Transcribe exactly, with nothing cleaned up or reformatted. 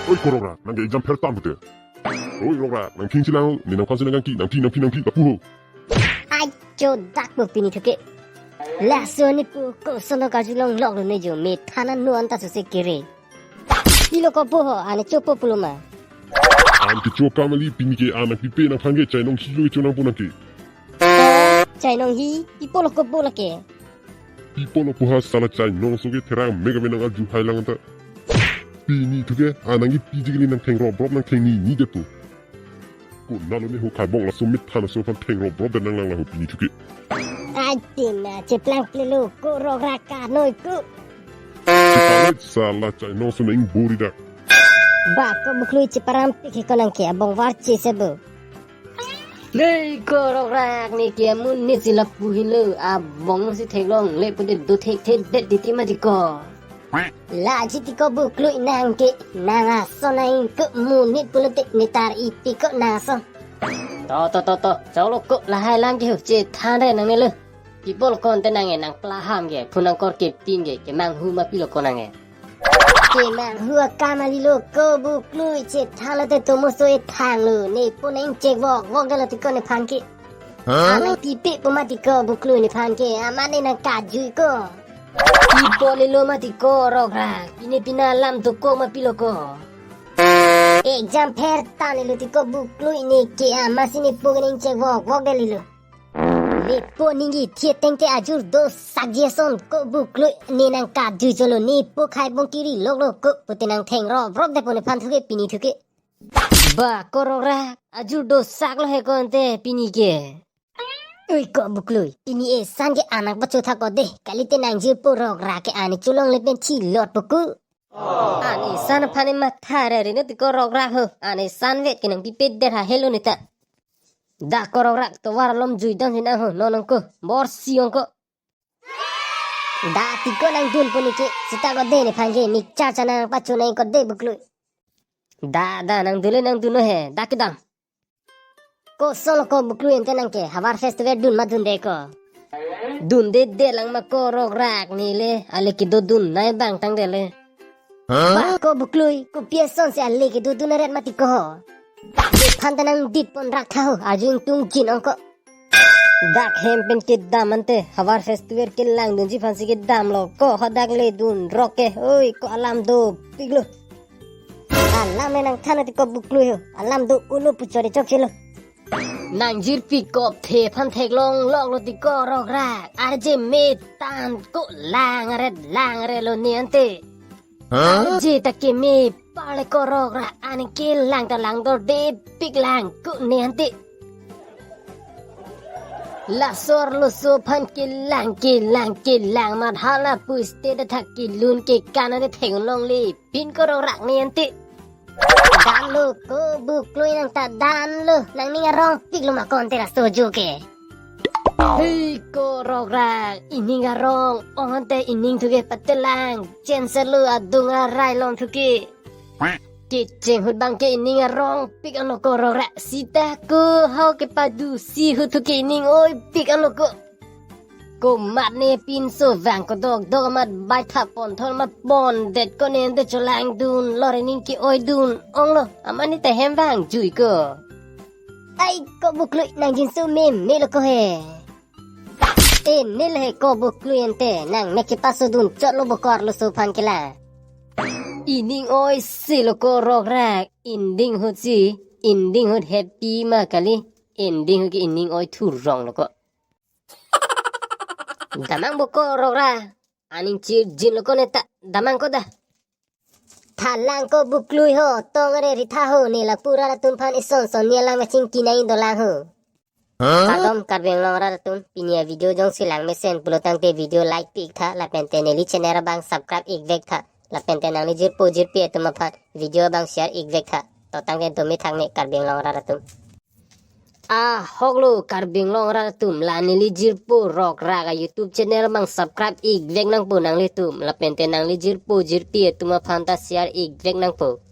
Oi ko Rokrak, nang ke exam fail tam pute. Oi Rokrak, nang khing silang, ne nangphan si nang kangki, nangpi, nangpi, nangpi, lapu ho. Ai cho dak mo pini thuke. Laso nipu koson karjulong lok lo ne jo, me thana no anta suse kere. Pilo ko po ho, ane chopo pulo ma. An kecho kam kali, pini ke an nangpipe nangphan ke chainong hilo kecho nangpo nang ke. Chainong hi, pi pulo ko po lake. Pi pulo po ha sala chainong so ke therang mega menang aju hai lang ta. Pini thuke, an nangpi ji kali, nang theng roprop nang theng nini det po. Konatlo ne ho khabong laso mit than laso aphan theng roprop det nang lang la ho pini thuke. Ai tina cheplang plelo ko Rokrak kanoi ko. Chepalai sala chainong so nang bori dak. Ba ko Buklui cheparam pik he ko nang ke abong var che se bo. Nei ko Rokrak ne ke amun ne si lapu hilo abong si theklongle pute do thek thek det titi mati ko. Laji ti ko Buklui nang ke nang ason nang ko monit pulote ne tar ipi ko nang ason. To to to to, cholo ko lahai lang ke ho che than re nang ne lo. Pi pulo ko ante nang e nang plaham ke phun nang kor ke ping ke kemanghu ma pilo ko nang e. Kemanghu akam kali lo ko Buklui che than lote tomo so e thang lo ne po nang chek vok vok det lo ti ko nephan ke. Huh? Amai pipe po mati ko Buklui nephan ke, amat ne nang kajui ko. Pi pulo ma ti ko Rokrak, pine pina lam to ko ma pilo ko. Exam fail tan lo ti ko Buklui ne ke, amat si ne po ke nang chek vok vok det lo. Ne po ningje thiet tengte ajur do sakji ason ko Buklui ne nang kajui cholo, ne po khai bong kiri lok lo ko pute nang theng roprop det po nephan thuke pini thuke. Ba ko Rokrak, ajur do sak lo he ko ante pini ke. Ui ko Buklui, pini esan ke an nang pacho tha ko de, kalite nang jirpo Rokrak ke an ne cholongle pen thi lot po ko. An esan aphan ne matha re re ne ti ko Rokrak ho, an esan vet ke nangpipe det ha helo ne ta. Da ko Rokrak, tovar alom jui dam si nang ho, non nang ko, bor si ong ko. Da ti ko nang dun po ne ke, sita ko de nephan ke, ne cha cha nang pacho nang ko de Buklui. Da da nang dun le nang dun no he, da kedam. Koson lo ko Buklui ante nang ke, havar festival dun ma dunde ko. Dunde det lang ma ko Rokrak ne le, ale kedo dun nai bang tangdet le. Huh? Ba ko Buklui, kopi ason si ale kedo dun ret mati ko ho. Nephan ta nang dit pon rak tha ho, arju ingtung jin ong ko. Dak hem pen kedam ante, havar festival kelang dunji aphan si kedam lo ko, hadak le dun rok ke, oi ko alam dopik lo. Alam le nang than ti ko Buklui ho, alam do ulo pu chori chok chelo. Nang jirpi kop the aphan theklong lok lo ti ko Rokrak, arje me tan ko lang ret lang ret lo ne ante. Huh? Arje ta keme pale ko Rokrak, an kelang ta lang dordepik lang ko ne ante. Laso arloso aphan kelang kelang kelang mat hala pu state athak kelun kekan ante theklongle pin ko Rokrak ne ante. Dan lo ko Buklui nang ta dan lo, nangning arong pik lo ma ko ante laso ajo ke. Hei ko Rokrak, ining arong ong ante ining thuke patelang, change lo adung arai long thuke. Kecheng ahut bang ke ining arong pik anlo ko Rokrak, sita ko hau kepadu si ahut thuke ining oi pik anlo ko. Komat ne pinso vang kodok dok amat bai tha pon thon ma pon det ko ne ante cholang dun lor ining ke-oi dun ong lo, amat ne ta hem vang jui ko. Ai ko Buklui, nang jinso meme lo ko he. Te ne le he ko Buklui ante, nang mek kepaso dun chot lo bo ko arloso aphan kelang. Ining oi si lo ko Rokrak, ending ahut si, ending ahut happy ma kali, ending ahut ke ining oi thurong lo ko. Damang bo ko Rokrak, aning chirjin lo ko ne ta, damang ko da. Thalang ko Buklui ho, tong re ri tha ho, ne la pura la tun aphan ison son ne lang machine kinai dolang ho. Huh? Kardom Karbi Anglong arat atum, pini avideo jongsi lang mesen pulo tangte video like pik tha, lapen te neli channel abang subscribe ik vek tha, lapen te nangli jirpo jirpi atum aphan video abang share ik vek tha. To tangte dome thang me Karbi Anglong arat atum. Ahok lo Karbi Anglong arat atum, la neli jirpo Rokrak a YouTube channel abang subscribe ik vek nangpo nanglitum, lapen te nangli jirpo jirpi atum aphan ta share ik vek nangpo.